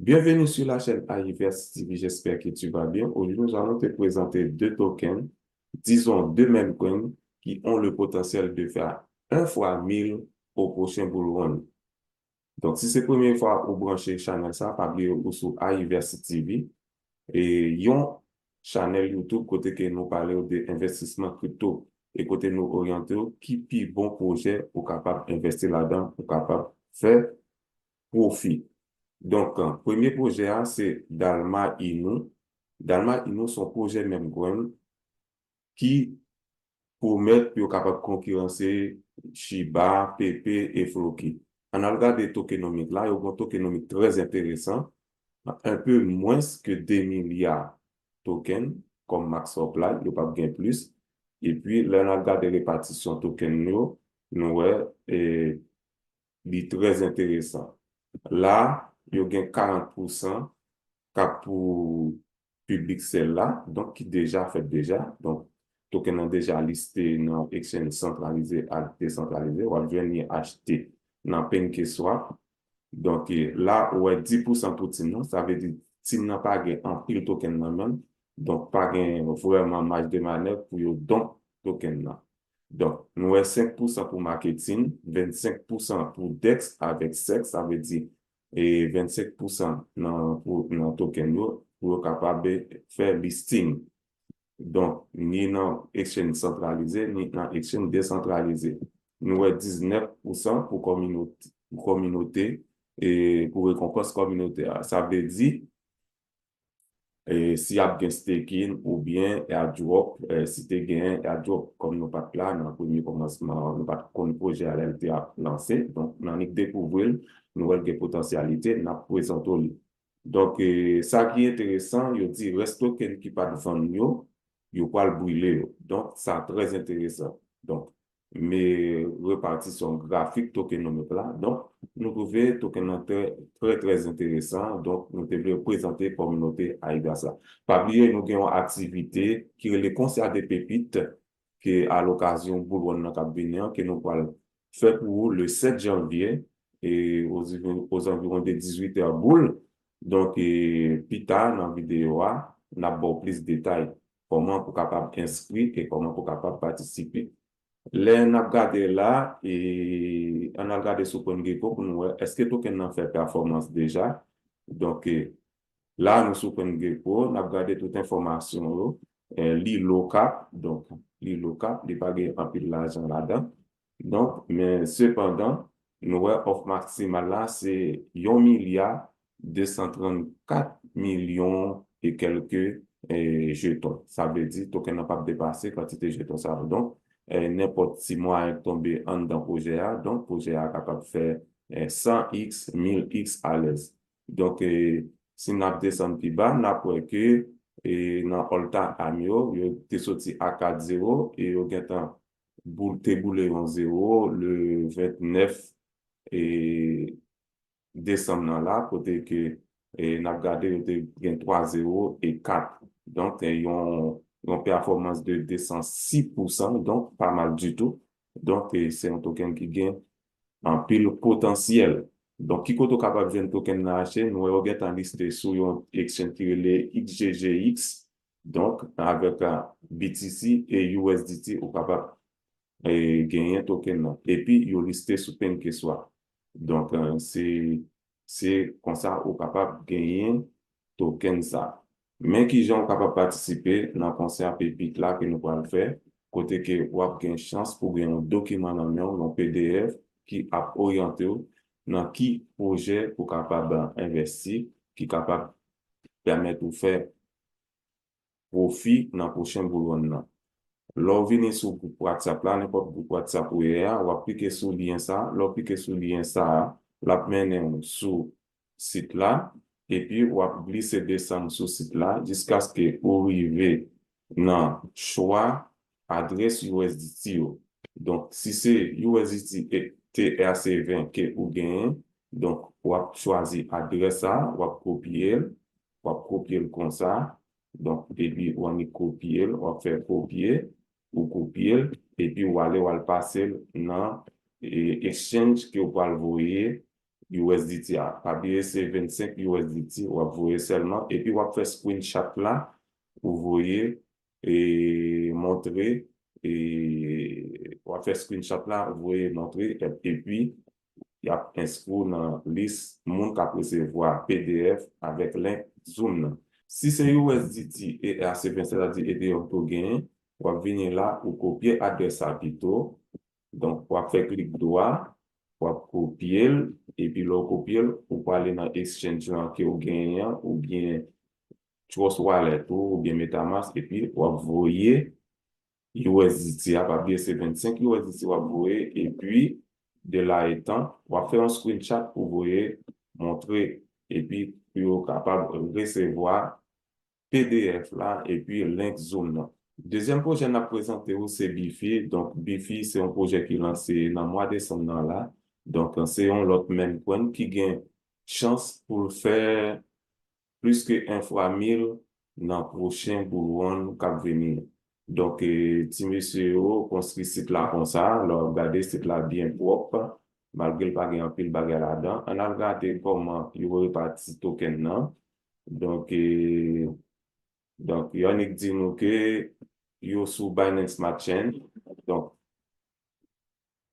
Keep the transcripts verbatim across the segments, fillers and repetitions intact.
Bienvenue sur la chaîne Ayiverse T V, j'espère que tu vas bien. Aujourd'hui, nous allons te présenter deux tokens, disons deux meme coins, qui ont le potentiel de faire un fois mille au prochain bull run. Donk, si se premye fwa ou branche chanèl sa, pa bliye ou sou Ayiverse T V. E yon chanèl YouTube kote ke nou pale w de envestisman kripto e kote nou oryante w ki pi bon pwojè ou kapab envesti ladan, ou kapab fè pwofi. Donk, premye pwojè a, se Dalma Inu. Dalma Inu se yon pwojè meme coin ki pwomèt pou yo kapab konkiranse Shiba, Pepe e Floki. Ann al gade tokenomik la, yo gen yon tokenomik trè enteresan, un peu moins que de milya token kòm market supply, yo p ap gen plis. Epi, lè n al gade repatisyon token yo, nou wè e, li trè enteresan. La, yo gen karant pousan k ap pou piblik sèl la, donk ki deja fèt deja. Donk, token nan deja liste nan exchange santralize ak desantralize. W ap jwenn li achte nan PancakeSwap. Donk, e, la, ou wè dis pousan pou team nan, sa vle di team nan pa gen anpil token nan men l. Donk, pa gen vrèman maj de manèv pou yo donk token nan. Donk, nou wè senk pousan pou marketing, vennsenk pousan pou dex avèk sex, sa vle di e vennsenk pousan nan, pou, nan token yo, pou yo kapab fè listing. Donk, ni nan exchange santralize, ni nan exchange desantralize. Nou wè diznèf pousan pou kominote, pou kominote, e pou rekonpans kominote a. Sa vle di, e si ap gen staking oubyen airdrop, e si te gen airdrop, kòm nou pa t la nan premye kòmansman, nou pa t konn pwojè a lè l te ap lanse. Donk, n annik dekouvri l, nou wè l gen potansyalite, n ap prezante w li. Donk, e, sa ki enteresan, yo di rès token ki pa t vann yo, yo pral brile yo. Donk, sa trè enteresan. Donk, men repatisyon grafik tokenomik la. Donk, nou twouve token nan trè, trè, trè enteresan. Donk, nou te vle prezante kominote Ayiverse la. Pa bliye, nou gen yon aktivite ki rele Concert de Pépites, ke a lokazyon bull run nan k ap vini an, ke nou pral fè pou ou le sept janvier, e aux, aux environs de dix-huit heures boule. Donk, e, pita nan videyo a, n ap ba w plis detay kòman pou kapab enskri e kòman pou kapab patisipe. Lè n ap gade la, e, ann al gade sou CoinGecko pou nou wè èske token nan fè pèfòmans deja. Donk, e, la, nou sou CoinGecko, n ap gade tout enfòmasyon yo. E, li low cap, donk, li low cap, li pa gen anpil lajan ladan. Donk, men sepandan, nou wè òf maksimal la, se yon milya de san trannkat milyon e kèlke, e, jeton. Sa vle di, token nan p ap depase kantite jeton sa yo. Donk, e, nenpòt ti mwayen k tonbe anndan pwojè a, donk, pwojè a kapab fè, e, san x, mil x alèz. Donk, e, si n ap desann pi ba, n ap wè ke, e, nan Alta Am yo, yo te soti a kat zewo e yo gentan bou-, te boule yon zewo le vennèf, e, desanm nan la, kote ke, e, n ap gade, yo te gen twa zewo e kat. Donk, e, yon, yon pèfòmans de de san sis pousan, donk pa mal ditou. Donk, e, se yon token ki gen anpil potansyèl. Donk, ki kote w kapab jwenn token nan achte? Nou wè yo gentan liste sou yon exchange ki rele X G G X. Donk, avèk, a, B T C e U S D T, ou kapab, e, genyen token nan. Epi, yo liste sou PancakeSwap. Donk, e, se, se konsa ou kapab genyen token sa. Men kijan ou kapab patisipe nan konsè pepit la ke nou pral fè, kote ke w ap gen chans pou gen yon dokiman nan men w, yon P D F ki ap oryante w nan ki pwojè ou kapab envesti, ki kapab pèmèt ou fè pwofi nan pwochen bull run nan. Lè w vini sou gwoup WhatsApp la, nenpòt gwoup WhatsApp ou ye a, w ap klike sou lyen sa. Lè w klike sou lyen sa a, l ap mennen w sou sit la, epi w ap glise desann sou sit la jiskaske ou rive nan chwa adrès U S D T yo. Donk, si se U S D T T R C ven ke ou genyen, donk, w ap chwazi adrès sa, w ap kopye l, w ap kopye l konsa, donk, epi w annik kopye l, w ap fè kopye, ou kopye l, epi w ale, w al pase l nan, e, exchange ke w pral voye, U S D T a. Pa bliye se vennsenk U S D T w ap voye sèlman, epi w ap fè screenshot la pou voye e montre, e w ap fè screenshot la, voye montre, e- epi y ap enskri w nan lis moun k ap resevwa P D F avèk link Zoom nan. Si se U S D T E R C vennsenk, sètadi Ethereum ke w genyen, w ap vini la, ou kopye adrès sa pito. Donk, w ap fè klik dwa, w ap kopye l, epi lè w kopye l, ou prale nan exchange lan ke w genyen an, oubyen Trust Wallet ou, oubyen MetaMask, epi w ap voye U S D T a, pa bliye se vennsenk U S D T w ap voye, epi de la etan, w ap fè yon screenshot pou voye montre, epi pou yo kapab resevwa P D F la, epi link Zoom nan. Dezyèm pwojè n ap prezante w se Bifi. Donk, Bifi se yon pwojè ki lanse nan mwa desanm nan la. Donk, se yon lòt meme coin ki gen chans pou l fè plis ke en fwa mil nan pwochen bull run k ap vini. Donk, e, ti mesye yo konstwi sit la konsa, lè w ap gade sit la byen pwòp, malgre l pa gen anpil bagay ladan. Ann al gade kòman yo repati token nan. Donk, e, donk, Yannick di nou ke yo sou Binance Smart Chain. Donk,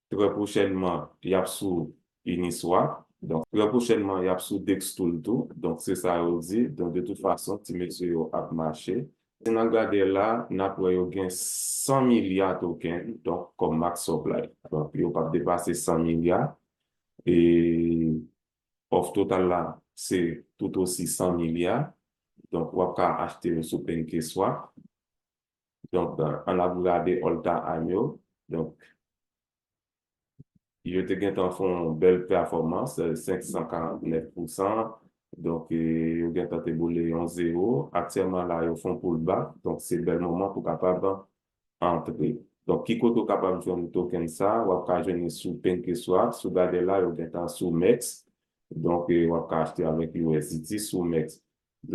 trè pwochènman, y ap sou Uniswap. Donk, trè pwochènman, y ap sou Dextool tou. Donk, se sa yo di. Donk, de tout fason, ti mesye yo ap mache. Si n al gade la, n ap wè yo gen san milya token, donk, kòm max supply. Donk, yo p ap depase san milya. E òf total la, se tout osi san milya. Donk, w ap ka achte yo sou PancakeSwap. Donk, ann ap gade all time yo. Donk, yo te gentan fè yon bèl pèfòmans, senk san karant nèf pousan. Donk, e, yo gentan te boule yon zewo. Aktyèlman la, yo fè yon pullback. Donk, se bèl moman pou kapab antre. Donk, ki kote w kapab jwenn token sa? W ap ka jwenn li sou PancakeSwap. Si w gade la, yo gentan sou MEXC. Donk, e, w ap ka achte avèk U S D T sou MEXC.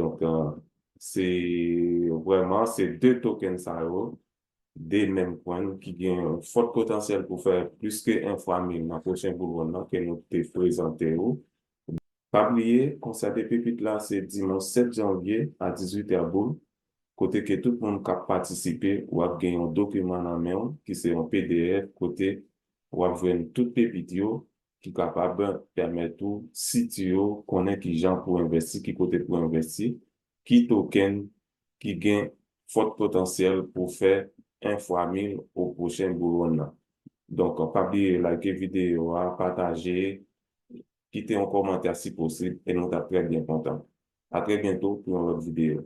Donk, e, se vrèman, se de token sa yo, de meme coin ki gen yon fòt potansyèl pou fè plis ke en fwa mil nan pwochen bull run nan ke nou te prezante yo. Pa bliye, konsè de pepit la se dimanch sèt janvye a dizuit è boul, kote ke tout moun k ap patisipe, w ap gen yon dokiman nan men w, ki se yon P D F, kote w ap jwenn tout pepit yo, ki kapab pèmèt ou sitye w, konnen ki jan pou envèsti, ki kote pou envèsti, ki token ki gen fòt potansyèl pou fè en fwa mil o pwochen bull run nan. Donk, pa bliye like videyo a, pataje, kite yon kòmantè si posib, e nou t ap trè byen kontan. A trè byento pou yon lòt videyo.